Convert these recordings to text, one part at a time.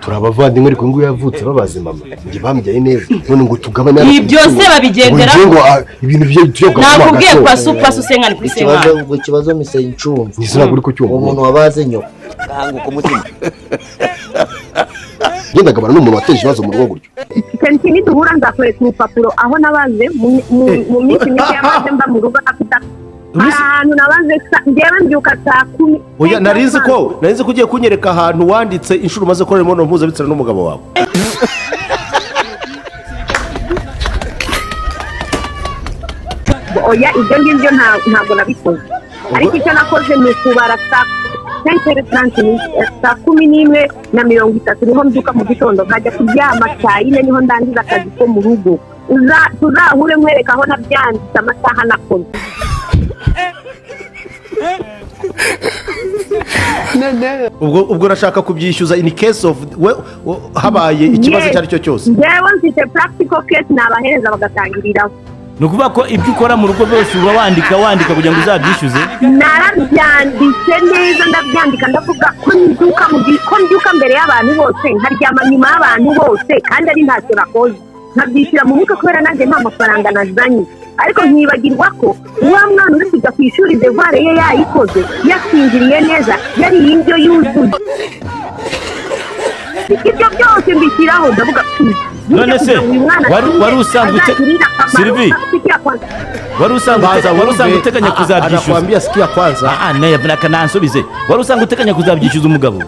Turi abavandimwe, ariko ngo yavutse babaze mama, njye bambyaye neza, none ngo tugabane. Ibi byose babigenderaho. Ngo njye ngo ibintu bye tujye Nakubwiye pasu pasu senkani kuri Ikibazo senkani. Ngo ikibazo mise ncumva. Ni ntabwo uri kucyumva. Uwo muntu wabaze nyoko. Gahanguka umutima. Ngenda ndagabana n'umuntu wateje ikibazo mu rugo gutyo. Kenshi niduhura nzakwereka urupapuro aho nabaze mu minsi mike yamaze mba mu rugo afite hari ahantu nabaze njyewe mbyuka saa 10. Oya, nari nzi ko ugiye kunyereka ahantu wanditse inshuro umaze gukora imibonano mpuzabitsina n'umugabo wawe. Oya, ibyo ngibyo ntabwo nabikoze, ariko icyo nakoze ni ukubara saa 5h30, 11:30 niho mbyuka mu gitondo, nkajya kuryama saa 4, niho ndangiza akazi ko mu rugo. Tuzahure nkwereka aho nabyanditse amasaha nakoze. Ubwo urashaka kubyishyuza in case of habaye ikibazo icyo ari cyo cyose. Njyewe mfite practical case nabahereza bagatangiriraho. Ni ukuvuga ko ibyo ukora mu rugo byose uba wandika, wandika kugira ngo uzabyishyuze. Narabyanditse neza, ndabyandika, ndavuga ko mbyuka mu gihe, ko mbyuka mbere y'abantu bose, nkaryama nyuma y'abantu bose, kandi ari ntacyo nakoze, nkabyishyira mu mutwe kubera nanjye nta mafaranga nazanye, ariko nkibagirwa ko wa mwana uri kujya ku ishuri devoir ye yayikoze, yasinziriye neza, yariye indyo yuzuye. Ibyo byose mbishyiraho, ndavuga None se, kugira ngo uyu mwana wari usanzwe azagirire akamaro, Sylvie? afitiye akamaro. Wari usanzwe Wumve. uteganya kuzabyishyuza? Anakwambia sikia kwanza. Ah, naye nansubize, wari usanzwe uteganya kuzabyishyuza umugabo?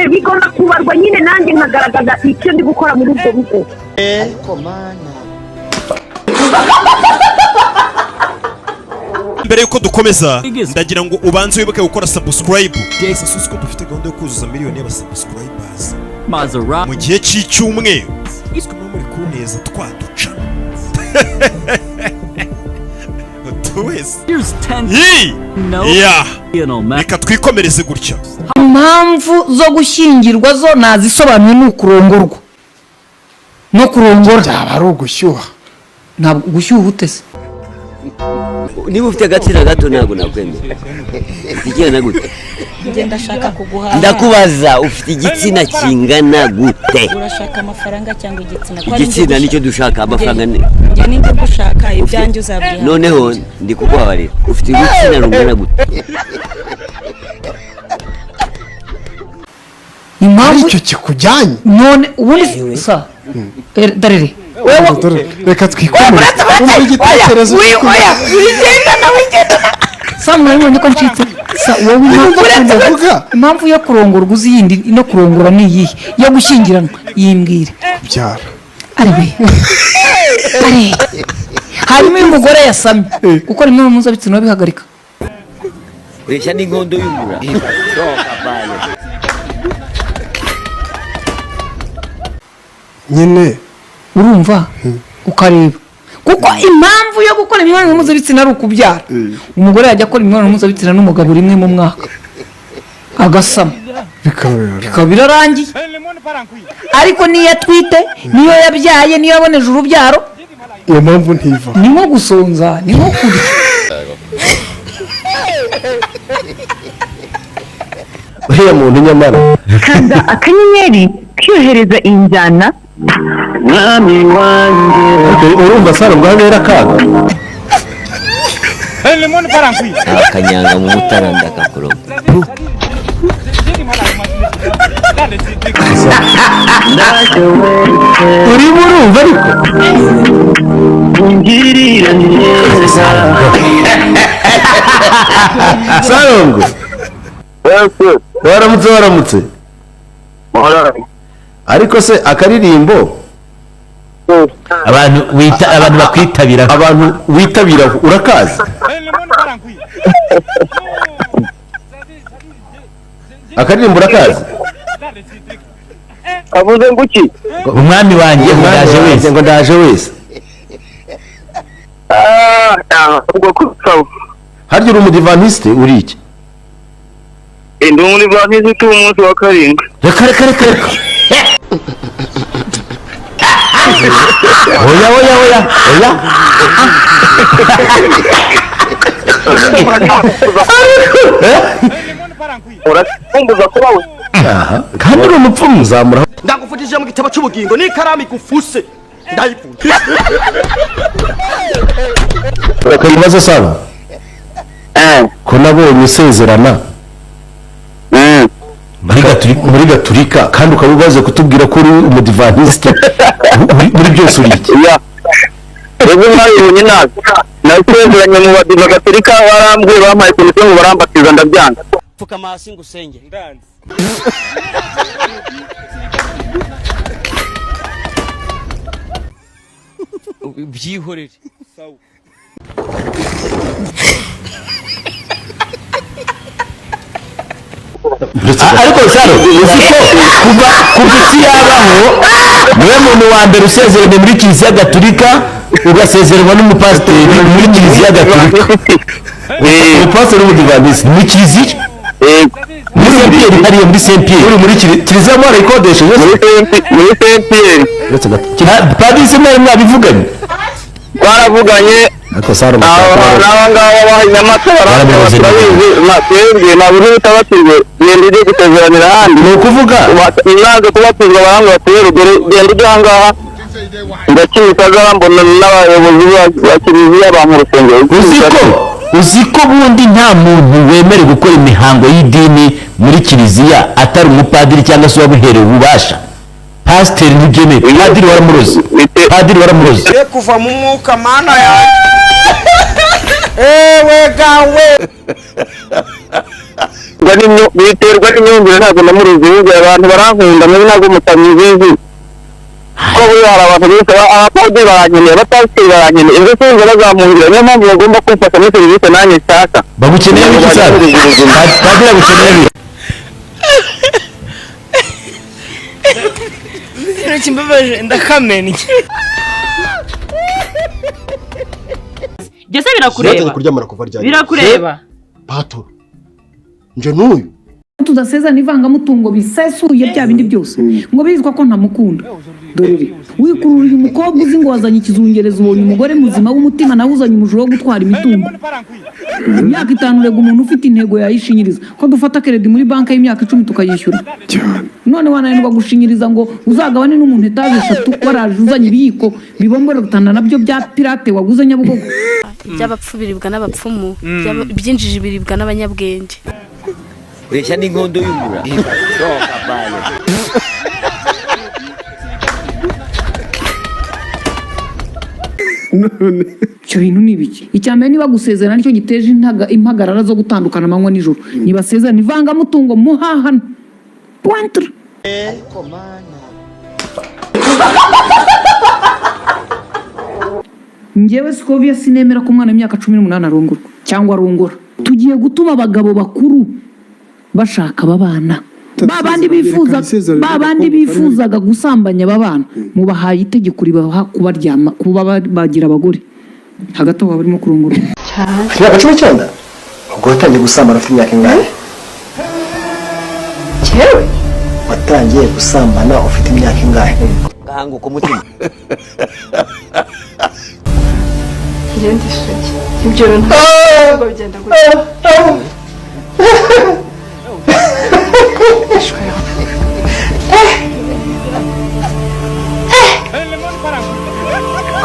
Bigomba kubarwa nyine, nanjye nkagaragaza icyo ndi gukora muri ubwo rugo. Ariko mana. Mbere yuko dukomeza, ndagira ngo ubanze wibuke gukora subscribe. Sasa ko dufite gahunda yo kuzuza miliyoni y'abasubscribers mu gihe cy'icyumweru, siko muba muri kuneza twaduca utu wese. Yii! Ya, reka twikomereze gutya. Impamvu zo gushyingirwa zo nazisobanuye, ni ukurongorwa no kurongora. Byaba ari ugushyuha. Ntabwo gushyuha ute se? Niba ufite agatsina gato ntabwo nakwemera. Ufite igitsina gute? Njye ndashaka kuguhaha. Ndakubaza, ufite igitsina kingana gute? Urashaka amafaranga cyangwa igitsina? Ko ari njye? Igitsina nicyo dushaka, amafaranga ni Njye ninjye gushaka, ibyanjye uzabyiha. Noneho ndi kukubabarira, ufite igitsina rungana gute? Impamvu Aricyo kikujyanye. None ubundi sa darere. Dore, reka twikomereze, umva igitekerezo. Oya, wigendana, wigendana. Sa mwabibonye ko ncitse sa wowe impamvu Uretse kuvuga. Impamvu yo kurongorwa uzi yindi no kurongora ni iyihe? Yo gushyingiranwa yimbwire. Kubyara. Ari we ari hanyuma iyo umugore yasamye, gukora imibonano mpuzabitsina bihagarika. Ureshya n'inkondo y'umura. Sohoka bale. Nyine. Urumva ukareba, kuko impamvu yo gukora imibonano mpuzabitsina ari ukubyara, umugore yajya akora imibonano mpuzabitsina n'umugabo rimwe mu mwaka agasama, bikaba bikaba birarangiye. Ariko niyo atwite, niyo yabyaye, niyo yaboneje urubyaro, iyo mpamvu ntiva. Ni nko gusonza, ni nko kurya. Uriya muntu nyamara. Kanda akanyenyeri kiyohereza injyana. Mwami wanjye. Urumva saro bwabera akaga. Akanyanga mu mutara ndakakuroga. Urimo urumva ariko. Ungirira neza. Sarongo, waramutse, waramutse. Ariko se akaririmbo Abantu wita, abantu bakwitabira. Abantu witabira urakazi? Akaririmbo urakazi? Avuze ngo iki? Umwami wanjye ngo ndaje wese. Ngo ndaje wese. Ubwo kusaba. Harya uri umudivantiste, uri iki? Ndi muri banki zituye umunsi wa karindwi. Reka, reka, reka, reka, oya, oya, oya, oya. Eh? Urakumbuza kuba we. Aha, kandi uri umupfumu zamura. Ndagufutije mu gitabo cy'ubugingo n'ikaramu igufuse. Ndayifuza. Reka ibibazo saba. Ko nabonye usezerana muri Gaturika kandi ukaba ubaze kutubwira ko uri umudivantiste muri byose uri iki? Ejo mwabibonye nabi. Nasezeranye mu badiva Gaturika barambwiye bampaye komisiyo ngo barambatiza ndabyanga. Pfukama hasi ngusenge. Ndanze. Byihorere. Sawa. Ariko Saro, uzi ko kuva isi yabaho niwe muntu wa mbere usezeranye muri Kiliziya Gatulika ugasezeranywa n'umupasiteri muri Kiliziya Gatulika. Umupasiteri w'umudivantiste muri Kiliziya muri Saint Pierre, hariya muri Saint Pierre. Uri muri Kiliziya mwarayikodesheje? Muri Saint Pierre. Uretse gato. Padiri se mwari mwabivuganye? Twaravuganye. Ariko Saro n'aba ngaba baha Nyamata Baramuroze. turabizi twebwe ntabwo uri utabatijwe genda ujye gusezeranira ahandi. Ni ukuvuga nanze kubatizwa barambwira bati rero dore genda ujye aha ngaha ndakimisagara mbona n'abayobozi ba kiliziya bampa urusengero. Uzi ko bundi nta muntu wemerewe gukora imihango y'idini muri kiliziya atari umupadiri cyangwa se uwabuherewe ububasha. Pasiteri ntibyemewe, padiri waramuroze, padiri waramuroze. Kuva mu mwuka mana yanjye. Ewe gawe. Biterwa n'imyumvire ntabwo namuruzi ahubwo abantu barankunda muri ntabwo mutabizi. Ko buriya hari abantu benshi abapadiri barankeneye, abapasiteri barankeneye, ibyo sinzi bazamuhira, niyo mpamvu bagomba kumfasha muri serivisi nanjye nshaka. Bagukeneye biki Saro? Padiri agukeneye biki? Ikintu kimbabaje ndakamennye. Jye se birakureba? Zatangiye kuryamana kuva ryari? Birakureba. Pato. Nje n'uyu. Tudasezerana ivangamutungo bisesuye bya bindi byose ngo bizwa ko ntamukunda. Dore wikururiye umukobwa uzi ngo wazanye ikizungereza, ubonye umugore muzima w'umutima nawe uzanye umujura wo gutwara imitungo. Imyaka 5 urega umuntu ufite intego yayishinyiriza. Ko dufata keredi muri banki y'imyaka 10 tukayishyura. None wananirwa gushinyiriza ngo uzagabane n'umuntu etaje 3 waraje uzanye ibiyiko bibombora gutana nabyo bya pirate waguze Nyabugogo. Iby'abapfu biribwa n'abapfumu, iby'injiji biribwa n'abanyabwenge. Ureshya n'inkondo y'umura. Sohoka bale. Icyo bintu ni ibiki? Icya mbere niba gusezerana nicyo giteje impagarara zo gutandukana amanywa nijoro. Nibasezerana ivangamutungo muhahana. Pointre. Ariko mana. Njyewe Scovia sinemera ko umwana w'imyaka 18 arongorwa cyangwa arongora. Tugiye gutuma abagabo bakuru bashaka ababana. Babandi bifuzaga gusambanya ababana mubahaye itegeko ribaha kubaryama kuba bagira abagore. Hagati aho barimo kurongora. Imyaka 19? Ubwo watangiye gusambana ufite imyaka ingahe? Cyewe? Watangiye gusambana ufite imyaka ingahe? Gahanguka umutima. Ngende isugi. Ibyo bintu ntabwo bigenda gutya.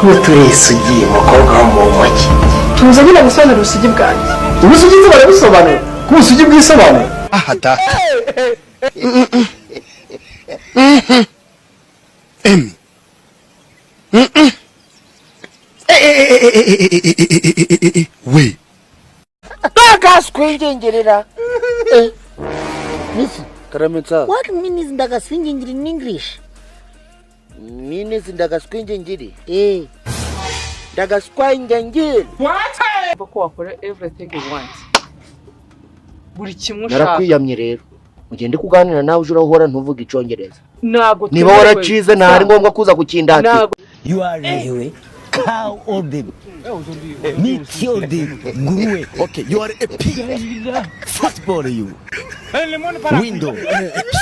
Kuba turi isugi umukobwa wo mu ntoki. Tuza nyine gusobanura ubusugi bwanjye. Ubusugi nzi barabusobanura. Ko ubusugi bwisobanura. Aha data. Emi. We. Ndakaswingingira. Misi. Karametsa. What means ndakaswingingira in English? Means ndakaswingingira. Eh. Ndakaswingingira. What? Ko wakora everything you want. Buri kimwe ushaka. Narakwiyamye rero. Ugende kuganira nawe uje urahora ntuvuga icyongereza. Ntabwo niba waracize ntari ngombwa kuza kukindatira. You are a cow or the meat or the nguruwe. Okay, you are a pig. Football you. Window.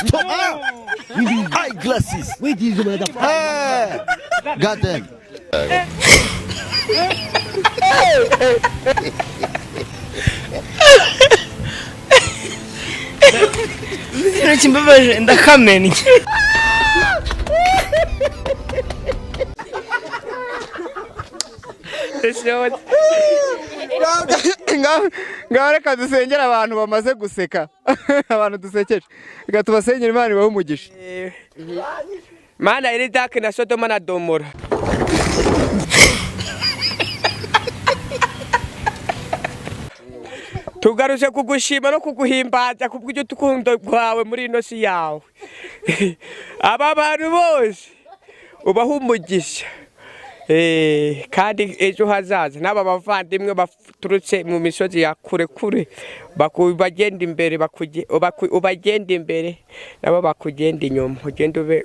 Stop. Eyeglasses. Wait, is God damn. Ikintu kimbabaje ndakamennye. Ngaho reka dusengere abantu bamaze guseka, abantu dusekeje, reka tubasengere Imana ibahe umugisha. Mana iri dake na Sodoma na Domora. Tugaruje kugushima no kuguhimbaza kubw'ibyo tukundo rwawe muri ino si yawe. Aba bantu bose ubaha umugisha. Kandi ejo hazaza n'aba bavandimwe baturutse mu misozi ya kure kure bagenda imbere, ubagenda imbere nabo bakugenda inyuma, ugenda ube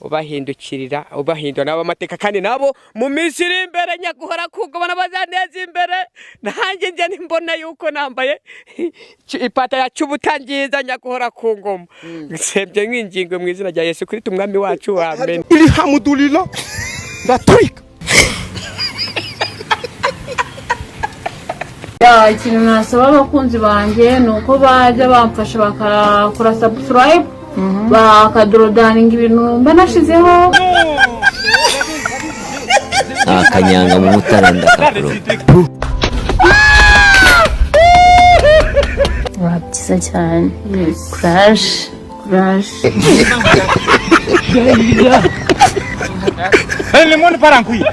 ubahindukirira, ubahindura nabo amateka, kandi nabo mu minsi iri imbere nyaguhora kugobana bazaneza imbere. Nanjye njye nimbona yuko nambaye ipata ya cy'ubutangiza nyaguhora ku ngoma. Nsebye nk'ingingo mu izina rya Yesu Kristo umwami wacu, amen. Ilhamdulillah ndaturika. Ikintu nasaba abakunzi banjye ni uko bajya bamfasha bakakora subscribe, bakadorodaninga ibintu mba nashizeho. Akanyanga mu mutara ndakakuro. Byiza cyane. Courage. Courage. Le monde part en couille.